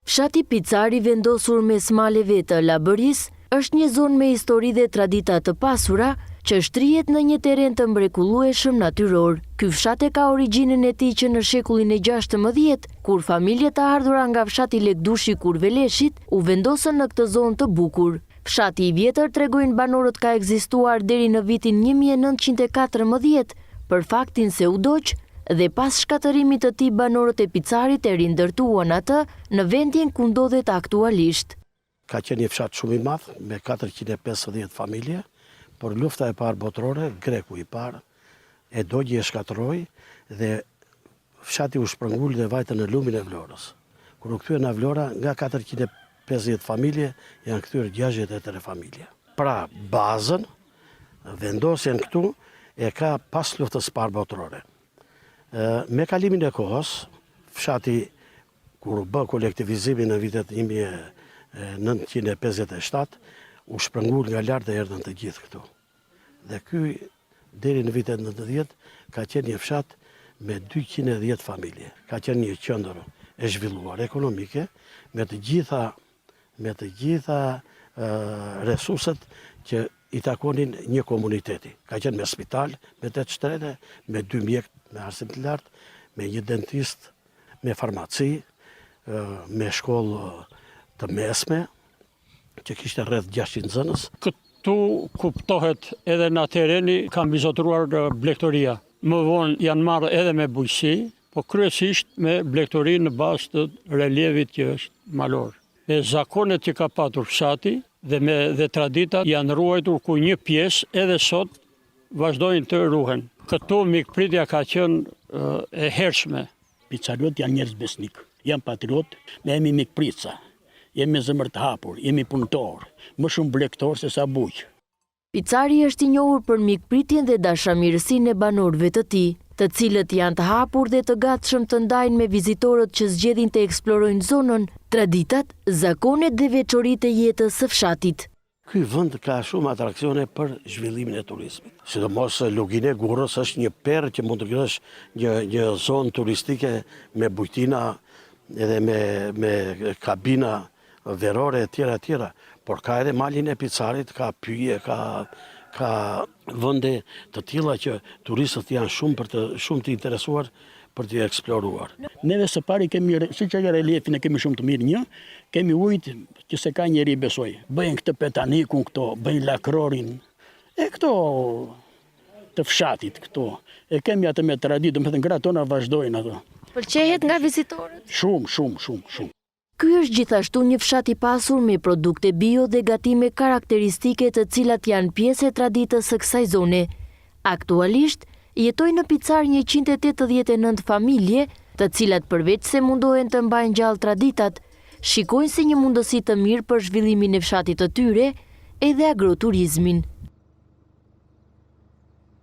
Fshati Picar i vendosur mes maleve të Labërisë, është një zonë me histori dhe tradita të pasura, që shtrihet në një terren të mrekullueshëm natyror. Ky fshat e ka origjinën e tij që në shekullin e 16, kur familje të ardhura nga fshati Lekdush i Kurveleshit u vendosën në këtë zonë të bukur. Fshati i vjetër, tregojnë banorët ka ekzistuar deri në vitin 1914, për faktin se u dogj dhe pas shkatërrimit të tij banorët e Picarit e rindërtuan atë në vendin ku ndodhet aktualisht. Ka qenë një fshat shumë i madh, me 450 familje, por lufta e parë botërore, greku i parë, e dogji e shkatërroi dhe fshati u shpërngul dhe vajtën në lumin e Vlorës. Kur u kthye nga Vlora, nga 450 familje janë kthyer 63 familje. Pra, bazën, vendosjen këtu e ka pas luftës parë botërore. Me kalimin e kohës, fshati kur u bë kolektivizimi në vitet 1957, u shpërngul nga lart dhe erdhën të gjithë këtu. Dhe ky deri në vitet 90 ka qenë një fshat me 210 familje. Ka qenë një qendër e zhvilluar ekonomike me të gjitha me të gjitha resurset që i takonin një komuniteti. Ka qenë me spital, me 8 shtretër, me dy mjekë me arsim të lartë, me një dentist, me farmaci, me shkollë të mesme, që kishte rreth 600 nxënës. Këtu kuptohet edhe nga tereni ka mbizotëruar blegtoria. Më vonë janë marrë edhe me bujqësi, po kryesisht me blegtori në bazë të relievit që është malor. Me zakonet që ka patur fshati dhe me dhe traditat janë ruajtur ku një pjesë edhe sot vazhdojnë të ruhen. Këtu mikpritja ka qenë e hershme. Picarjot janë njerëz besnik, janë patriot, ne jemi mikpritsa, jemi me zemër të hapur, jemi punëtor, më shumë blegtor se sa bujq. Picari është i njohur për mikpritjen dhe dashamirësinë e banorëve të tij, të cilët janë të hapur dhe të gatshëm të ndajnë me vizitorët që zgjedhin të eksplorojnë zonën, traditat, zakonet dhe veçoritë e jetës së fshatit. Ky vend ka shumë atraksione për zhvillimin e turizmit. Sidomos Lugina e Gurrës është një perlë që mund të ngresh një një zonë turistike me bujtina edhe me me kabina verore e tjera e tjera, por ka edhe malin e Picarit, ka pyje, ka ka vende të tilla që turistët janë shumë për të shumë të interesuar për t'i eksploruar. Neve së pari kemi, siç e reliefin e kemi shumë të mirë një, kemi ujit që s'e ka njeri besoj. Bëjnë këtë petanikun këto, bëjnë lakrorin, e këto të fshatit këto. E kemi atë me traditë, domethënë gratë tona vazhdojnë ato. Pëlqehet nga vizitorët? Shumë, shumë, shumë, shumë. Ky është gjithashtu një fshat i pasur me produkte bio dhe gatime karakteristike të cilat janë pjesë e traditës së kësaj zone. Aktualisht, jetojnë në Picar 189 familje, të cilat përveç se mundohen të mbajnë gjallë traditat, shikojnë si një mundësi të mirë për zhvillimin e fshatit të tyre edhe agroturizmin.